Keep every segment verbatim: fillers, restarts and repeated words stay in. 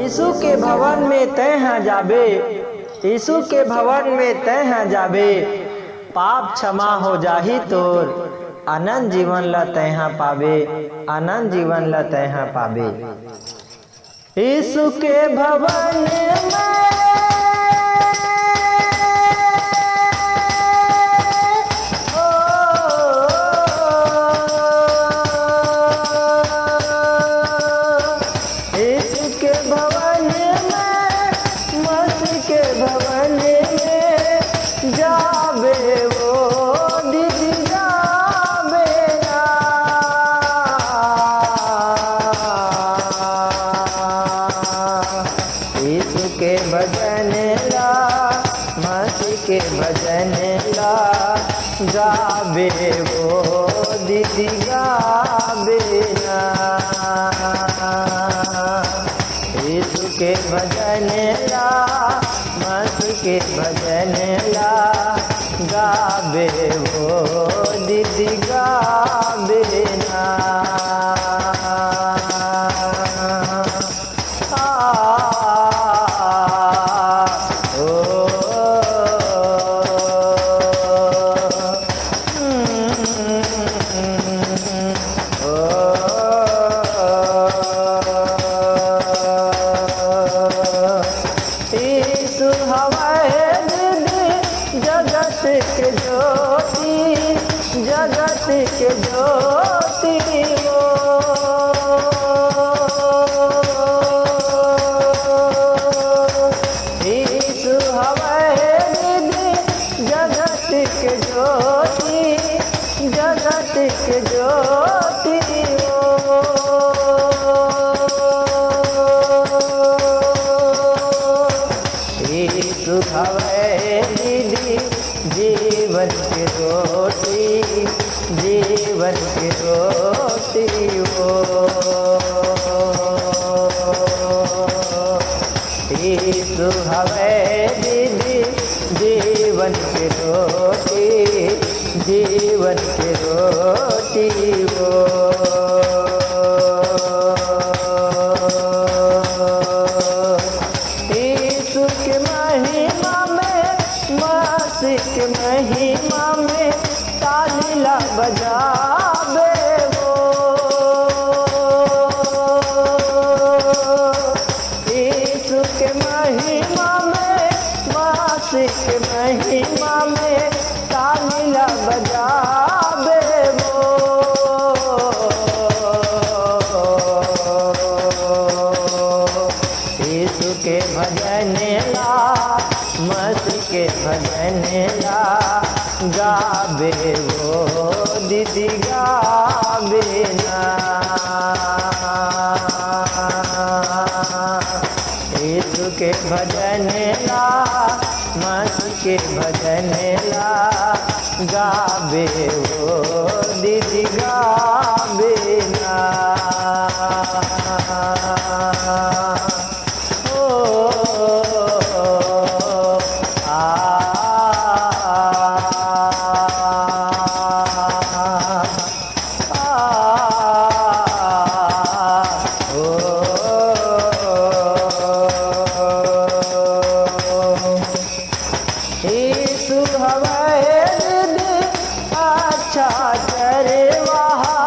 यीशु के भवन में तैं ह जाबे, यीशु के भवन में तैं ह जाबे, पाप क्षमा हो जाही तोर, अनंत जीवन ला तैं ह पाबे, अनंत जीवन ला तैं ह पाबे। यीशु के भवन में, ओ, यीशु के भवन में, मसीह के भवन में जाबे वो दीदी जाबे ना। यीशु के भजन ला, मसीह के भजन ला, गाबे वो दीदी गाबे ना। यीशु के भजन ला, मसीह के भजन ला, गाबे वो दीदी गाबे ना। आ, ओ, हम्म, ओ, यीशु हवय दीदी जगत के ज्योति, जगत के ज्योति वो। यीशु हवय दीदी जगत के ज्योति, जगत के ज्योति वो। यीशु हवय दीदी जीवन के रोटी, जीवन के रोटी वो। यीशु हवय दीदी जीवन के रोटी, जीवन के रोटी वो। यीशु के महिमा में, मसीह के महिमा में ताली ला बजाबे वो। यीशु के महिमा में, मसीह के महिमा में ताली ला बजाबे वो। यीशु के भजन ला, मसीह के भजन ला, गाबे वो दीदी गाबे ना। यीशु के भजन ला, मसीह के भजन ला, गाबे वो दीदी गाबे ना। ओ, आ, आ, ओ। यीशु हवय दीदी अच्छा चरवाहा,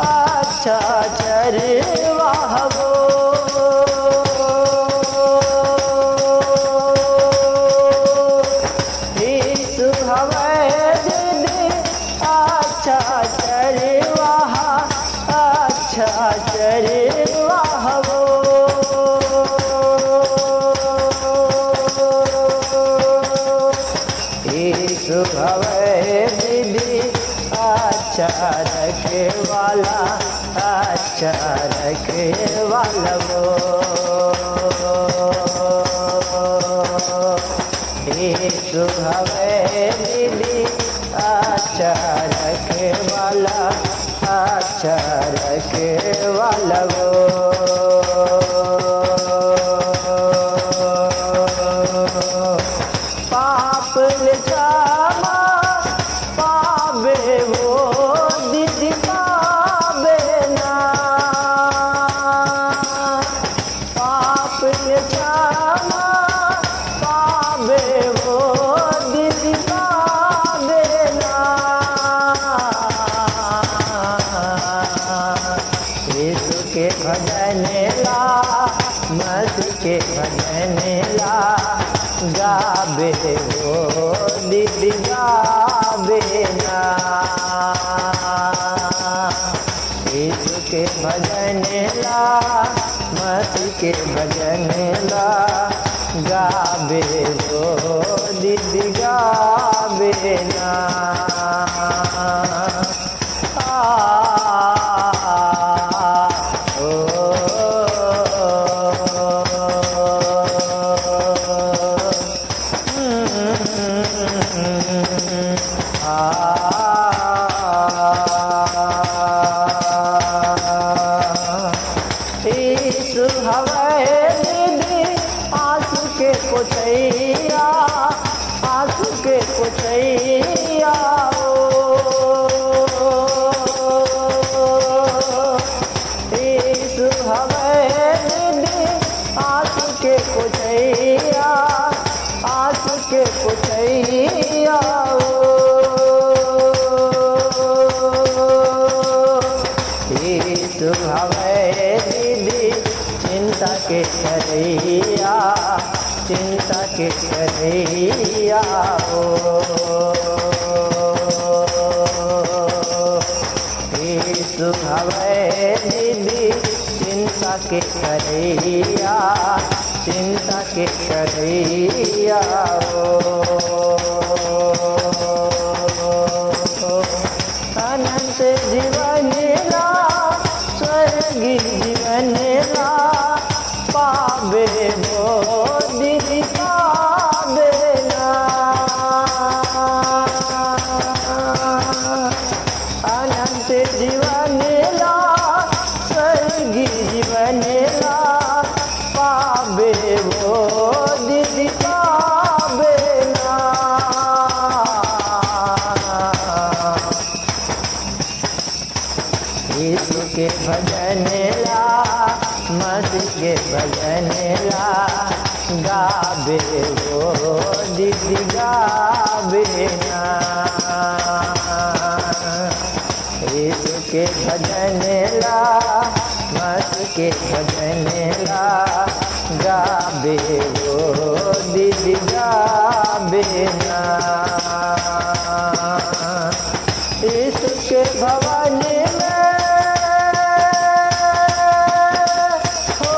अच्छा चरवाहा वो। यीशु हवय दीदी अच्छा चरवाहा, अच्छा चरवाहा वो। यीशु हवय दीदी अच्छा रखवाला, अच्छा रखवाला वो। यीशु हवय दीदी अच्छा रखवाला, अच्छा रखवाला वो। पाप ले क्षमा पाबे वो दीदी पाबे ना। पाप दीदी गाबे ना। यीशु के भजन ला, मसीह के भजन ला, गाबे वो दीदी गाबे ना। आ, ओ, आ, यीशु हवय दीदी आंसू के पोछैया, आंसू के पोछैया ओ। यीशु हवय दीदी आंसू के पोछैया, आंसू के पोछैया ओ। यीशु हवय दीदी चिंता के करैया, चिंता के करैया ओ। यीशु हवय दीदी चिंता के करैया, चिंता के करैया ओ। अनंत जीवन ला, स्वर्गीय जीवन ला, पाबे वो दीदी पाबे ना। अनंत जीवन ला, स्वर्गीय जीवन ला, पाबे वो दीदी पाबे ना। यीशु के भजन ला, मसीह के भजन ला, गाबे वो दीदी गाबे ना। यीशु के भजन ला, मसीह के भजन ला, गाबे वो दीदी गाबे ना। यीशु के भवन में हो,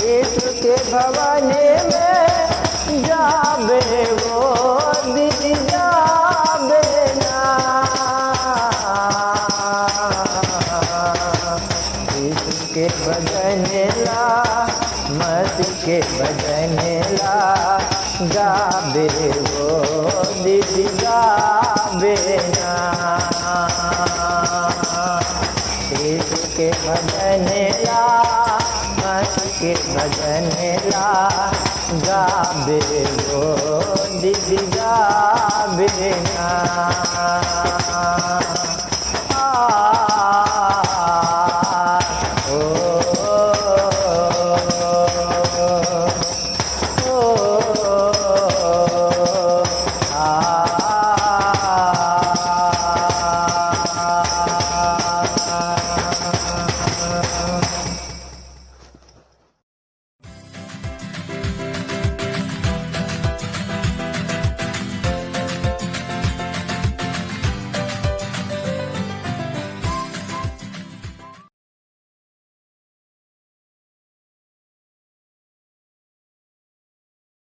यीशु के भवन में जाबे वो दीदी जाबे ना। यीशु के भजन ला, मसीह के भजन ला, गाबे वो दीदी गाबे ना। यीशु के भजन ला, मसीह के भजन ला, गाबे वो दीदी गाबे ना।